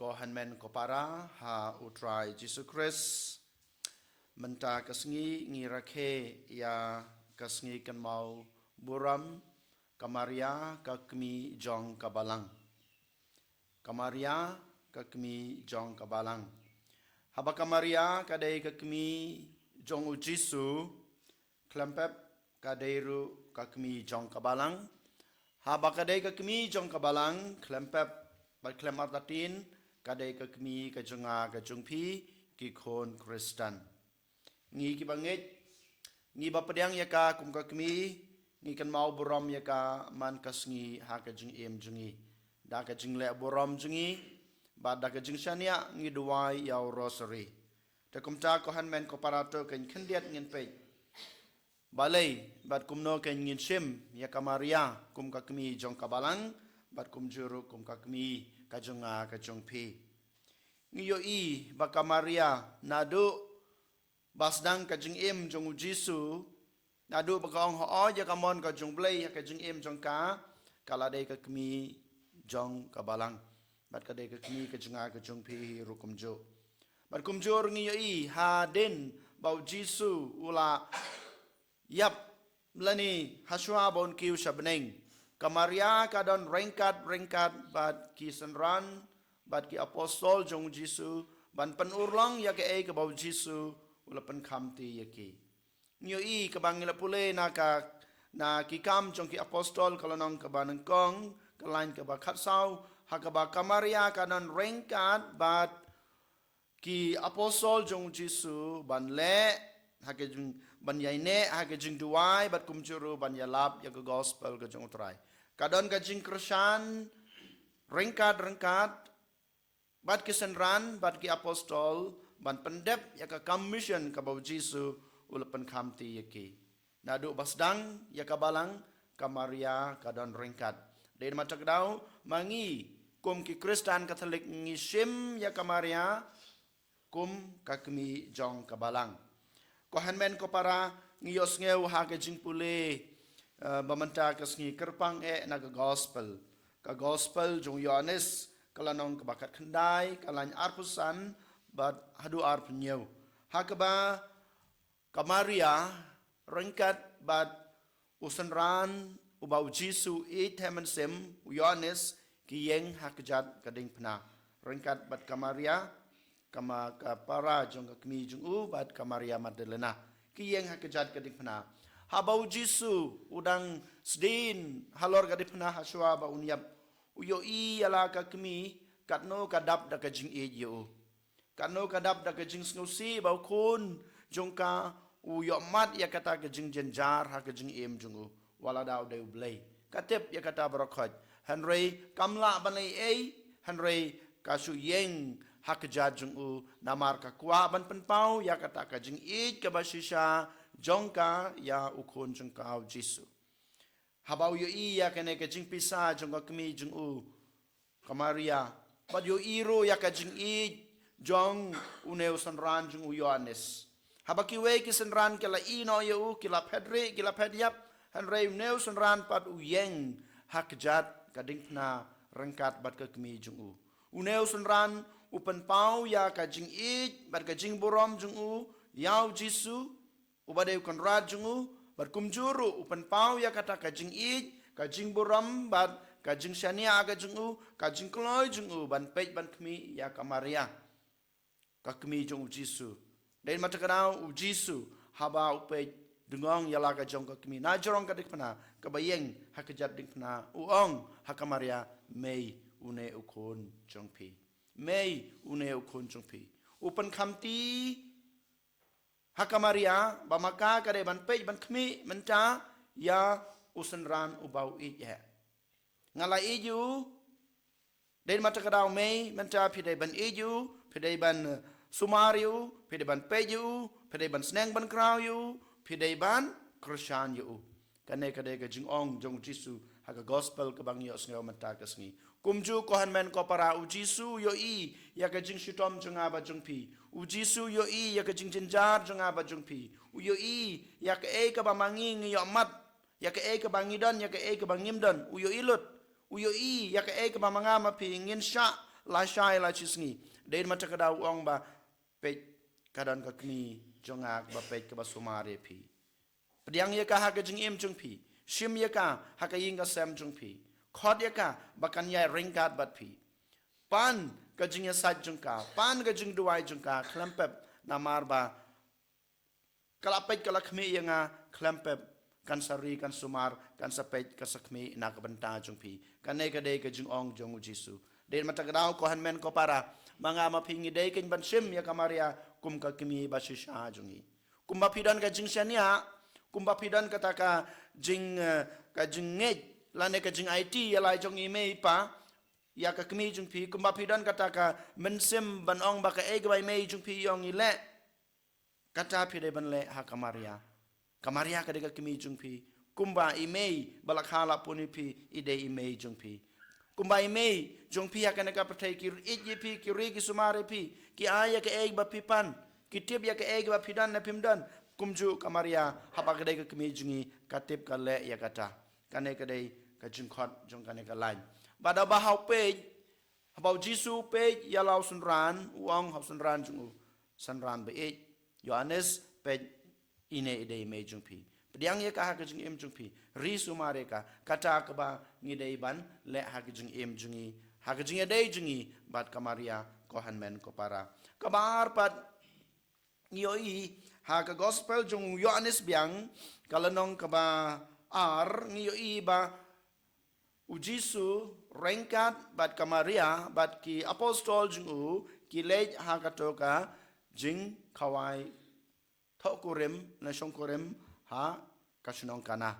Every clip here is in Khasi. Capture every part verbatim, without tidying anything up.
Ko hynmen ko para ha U Trai Jisu Khrist, mynta ka sngi ngi rakhe ïa ka sngi kynmaw burom ka Maria ka kmie jong ka Balang. Ka Maria ka kmie jong ka Balang. Haba ka Maria ka dei ka kmie jong U Jisu, khlem pep ka dei ruh ka kmie jong ka Balang. Haba ka dei ka kmie jong ka Balang, khlem pep bad khlem artatien ka dei ka kmie ka jong nga ka jong phi, ki khun Khristan. Ngi kiba ngeit, ngi ba pdiang ïa ka kum ka kmie, ngi kynmaw burom ïa ka man ka sngi ha ka jingim jong ngi, da ka jingleh burom jong ngi bad da ka jingshaniah ngi duwai ïa u Rosary. Te kumta ko hynmen ko para, to kan khyndiat ngin peit balei bad kumno kan ngin shim ïa ka Maria kum ka kmie jong ka Balang, bad kumjuh ruh kum ka kmie ka jong nga ka jong phi. Ngi ïohi ba ka Maria naduh ba sdang ka jingim jong U Jisu, naduh ba ka ong, "Hooid ïa ka mon ka jong U Blei ha ka jingim jong ka," ka la dei ka kmie jong ka Balang, bad ka dei ka kmie ka jong nga ka jong phi ruh kumjuh. Bad kumjuh ruh ngi ïohi hadien ba U Jisu u la ïap lane hashuwa ba un kiew sha bneng, ka Maria ka don ryngkat ryngkat bad ki synran bad ki apostol jong U Jisu ban pynurlong ïa kaei kaba U Jisu u la pynkhamti ïa ki. Ngi ïohi kaba ngi la pule na ka, na Ki Kam jong ki Apostol ka lynnong kaba nyngkong, ka lain kaba khatsaw, ha kaba ka Maria ka don ryngkat bad ki apostol jong U Jisu ban leh ha ka jing, ban ïaineh ha ka jingduwai bad kumjuh ruh ban ïalap ïa ka gospel ka jong U Trai. Ka don ka jingkyrshan ryngkat ryngkat bad ki synran bad ki apostol ban pyndep ïa ka kam mission kaba U Jisu u la pynkhamti ïa ki. Naduh ba sdang ïa ka Balang, ka Maria ka don ryngkat. Dei namar kata ka daw ma ngi kum ki Khristan Katholik ngi shim ïa ka Maria kum ka kmie jong ka Balang. Ko hynmen ko para, ngi ïohsngew ha ka jingpule, eh, ba mynta ka sngi kyrpang eh na ka gospel, ka gospel jong u Ïoannis, ka lynnong kaba khatkhyndai, ka lain arphew san bad haduh arphew hynñiew, ha kaba ka Maria ryngkat bad u synran uba U Jisu u ïeit ha mynsiem, u Ïoannis, ki ïeng ha kjat ka diengphna ryngkat bad ka Maria, ka ma, ka para jong ka kmie jong u, bad ka Maria Magdalena, ki ïeng ha kjat ka diengphna. Haba U Jisu u dang sdien halor ka diengphna hashuwa ba un ïap, u ïohi ïa la ka kmie katno ka dap da ka jingïeit ïa u. Katno ka dap da ka jingsngewsih ba u khun jong ka u ïohmad ïa kata ka jingjynjar ha ka jingim jong u, wat la da u dei u Blei. Ka tip ïa kata baroh khoit. Hynrei kam lah ban leh ei ei, hynrei ka shu ïeng ha kjat jong u, namar ka kwah ban pynpaw ïa kata ka jingïeit kaba shisha jong ka ïa u khun jong ka, u Jisu. Haba u ïohi ïa kane ka jingpisa jong ka kmie jong u, ka Maria, bad u ïohi ruh ïa ka jingïeit jong une u synran jong u Ïoannis. Haba kiwei ki synran ki la ïehnoh ïa u, ki la phet rieh, ki la phet ïap, hynrei une u synran pat u ïeng ha kjat ka diengphna ryngkat bad ka kmie jong u. Une u synran u pynpaw ïa ka jingïeit bad ka jingburom jong u ïa u Jisu, uba dei u Kynrad jong u, bad kumjuh ruh u pynpaw ïa kata ka jingïeit, ka jingburom bad ka jingshaniah ka jong u, ka jingkloi jong u ban peit ban khmih ïa ka Maria, ka kmie jong u Jisu. Dei namar kata ka daw u Jisu, haba u peit dngong ïa la ka jong ka kmie na jrong ka diengphna kaba ïeng ha kjat diengphna, u ong ha ka Maria, "Mei, une u khun jong phi. Mei, une u khun jong phi." U pynkhamti ha ka Maria ba ma ka ka dei ban peit ban khmih mynta ïa u synran uba u ïeit eh. Nga la ïeit ïa u. Dei namar kata ka daw, mei, mynta phi dei ban ïeit ïa u, phi dei ban, eh, sumar ïa u, phi dei ban peit ïa u, phi dei ban sneng ban kraw ïa u, phi dei ban kyrshan ïa u. Kane ka dei ka jingong jong u Jisu ha ka gospel kaba ngi ïohsngew mynta ka sngi. Kumjuh ko hynmen ko para, u Jisu u ïohi ïa ka jingshitom jong nga bad jong phi. U Jisu u ïohi ïa ka jingjynjar jong nga bad jong phi. U ïohi ïa kaei kaba ma ngi ngi ïohmad, ïa kaei kaba ngi don, ïa kaei kaba ngim don. U ïohi lut. U ïohi ïa kaei kaba ma nga ma phi ngin shah Lashai lashisngi, dei ma ta ka daw u ong ba, peit, ka don ka kmie jong nga kaba peit kaba sumar ïa phi. Pdiang ïa ka ha ka jingim jong phi. Shim ïa ka ha ka ïing ka sem jong phi. Khot ïa ka ba kan ïai ryngkat bad phi. Pan ka jingïasaid jong ka, pan ka jingduwai jong ka khlem pep, namar ba ka la peit ka la khmih ïa nga khlem pep, kan sa ri kan sumar, kan sa peit kan sa khmih na ka bynta jong phi. Kane ka dei ka jingong jong u Jisu. Dei ma ta ka daw ko hynmen ko para, ma nga ma phi ngi dei kein ban shim ïa ka Maria kum ka kmie ba shisha jong ngi. Kumba phi don ka jingshaniah, kumba phi don kata ka jing, eh, ka jingngeit lane ka jingaiti ïa la jong i mei i pa ïa ka kmie jong phi, kumba phi don kata ka mynsiem ban ong ba kaei kaba i mei jong phi i ong i leh, kata phi dei ban leh ha ka Maria. Ka Maria ka dei ka kmie jong phi. Kumba i mei ba la kha la pun ïa phi, i dei i mei jong phi. Kumba i mei jong phi ha kane ka pyrthei ki ïeit ïa phi, ki ri ki sumar ïa phi, ki ai ïa kaei ba phi pan, ki tip ïa kaei ba phi don ne phim don. Kumjuh ka Maria, haba ka dei ka kmie jong ngi, ka tip ka leh ïa kata. Kane ka dei ka jingkhot jong kane ka lain. Bad haba ha u peit, haba u Jisu u peit ïa la u synran, u ong ha u synran jong u, synran ba ïeit, Ïoannis, peit, ine i dei i mei jong phi. Pdiang ïa ka ha ka jingim jong phi. Ri sumar ïa ka. Kata kaba ngi dei ban leh ha ka jingim jong ngi, ha ka jingïadei jong ngi bad ka Maria, ko hynmen ko para. Kaba ar pat, ngi ïohi ha ka gospel jong u Ïoannis biang, ka lynnong kaba ar, ngi ïohi ba u Jisu ryngkat bad ka Maria bad ki apostol jong u ki leit ha kato ka jingkhawai thoh kurim ne shong kurim ha ka shnong Kana.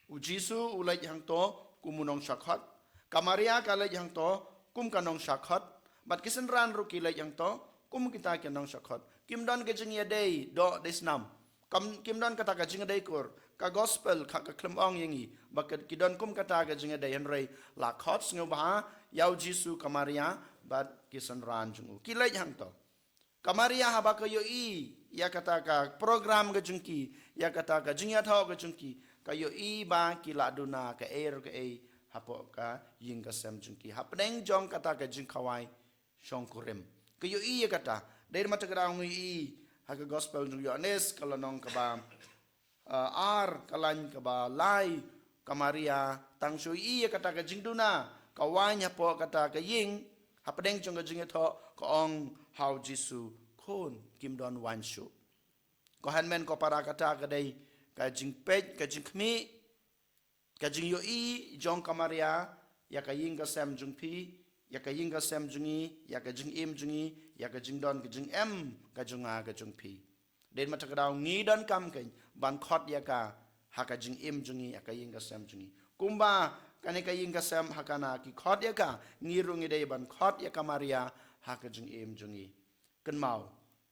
U Jisu u leit hangto kum u nongshah khot. Ka Maria ka leit hangto kum ka nongshah khot. Bad ki synran ruh ki leit hangto kum kita ki nongshah khot. Kim don ka jingïadei doh dei snam. Kam, kim don kata ka jingïadei kur. Ka gospel ka, ka khlem ong ïa ngi ba ki don kum kata ka jingïadei, hynrei la khot sngewbha ïa u Jisu, ka Maria bad ki synran jong u. Ki leit hangto. Ka Maria haba ka ïohi ïa kata ka program ka jong ki, ïa kata ka jingïathoh ka jong ki, ka ïohi ba ki la duna kaei re kaei hapoh ka ïing ka sem jong ki, hapdeng jong kata ka jingkhawai shong kurim. Ka ïohi ïa kata. Dei ma ta ka daw ngi ïohi ha ka gospel jong u Ïoannis, ka lynnong kaba, ah, ar, ka lain kaba lai, ka Maria tang shu ïohi ïa kata ka jingduna ka waiñ hapoh kata ka ïing, hapdeng jong ka jingïathoh, ka ong ha u Jisu, khun, kim don waiñ shuh. Ko hynmen ko para, kata ka dei ka jingpeit, ka jingkhmih, ka jingïohi jong ka Maria ïa ka ïing ka sem jong phi, ïa ka ïing ka sem jong ngi, ïa ka jingim jong ngi, ïa ka jingdon ka jingem ka jong nga ka jong phi. Dei ma ta ka daw ngi donkam kein ban khot ïa ka ha ka jingim jong ngi, ïa ka ïing ka sem jong ngi. Kumba kane ka ïing ka sem ha Kana ki khot ïa ka, ngi ruh ngi dei ban khot ïa ka Maria ha ka jingim jong ngi. Kynmaw,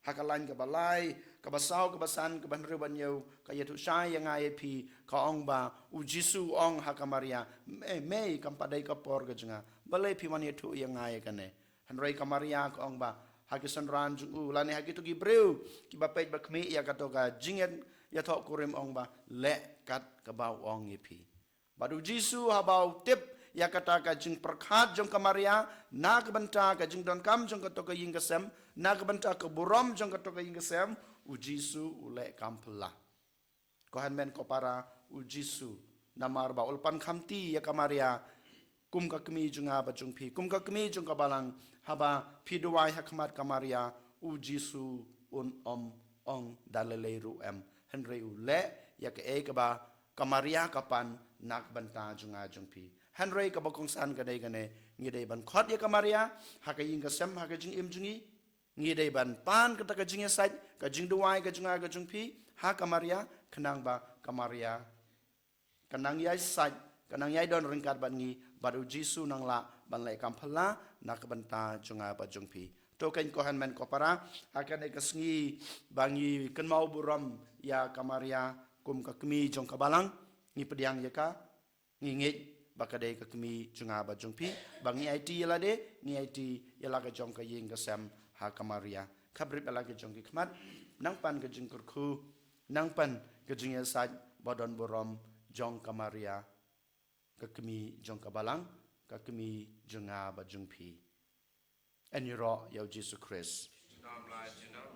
ha ka lain kaba lai, kaba saw, kaba san, kaba hynriew bad hynñiew, ka ïathuh shai ïa nga ïa phi, ka ong ba u Jisu u ong ha ka Maria, mei, mei, kam pat dei ka por ka jong nga. Balei phi wan ïathuh ïa nga ïa kane? Hynrei ka Maria ka ong ba ha ki synran jong u, lane ha kito ki briew kiba peit ba khmih ïa kato ka jingïathoh kurim, ong ba, leh kat kaba u ong ïa phi. Bad u Jisu haba u tip ïa kata ka jingpyrkhat jong ka Maria na ka bynta ka jingdonkam jong kato ka ïing ka sem, na ka bynta ka burom jong kato ka ïing ka sem, u Jisu u leh kam phylla. Ko hynmen ko para, u Jisu, namar ba u la pan khamti ïa ka Maria kum ka kmie jong nga bad jong phi, kum ka kmie jong ka Balang, haba phi duwai ha khmat ka Maria, u Jisu un ym ong da lei lei ruh em, hynrei u leh ïa kaei kaba ka Maria ka pan na ka bynta jong nga jong phi. Hynrei kaba kongsan ka dei kane, ngi dei ban khot ïa ka Maria ha ka ïing ka sem, ha ka jingim jong ngi. Ngi dei ban pan kata ka jingïasaid, ka jingduwai ka jong nga ka jong phi ha ka Maria, khnang ba ka Maria ka nang ïasaid, ka nang ïai don ryngkat bad ngi, bad u Jisu nang lah ban leh kam phylla na ka bynta jong nga bad jong phi. To kein ko hynmen ko para, ha kane ka sngi ba ngi kynmaw burom ïa ka Maria kum ka kmie jong ka Balang, ngi pdiang ïa ka, ngi ngeit ba ka dei ka kmie jong nga bad jong phi, ba ngi aiti ïa lade, ngi aiti ïa la ka jong ka ïing ka sem ha ka Maria. Khapbrip ïa la ka jong ki khmat, nang pan ka jingkyrkhu, nang pan ka jingïasaid ba don burom jong ka Maria, ka kmie jong ka Balang, ka kmie jong nga bad jong phi. Yn ïaroh ïa u Jisu Khrist. Junom la junom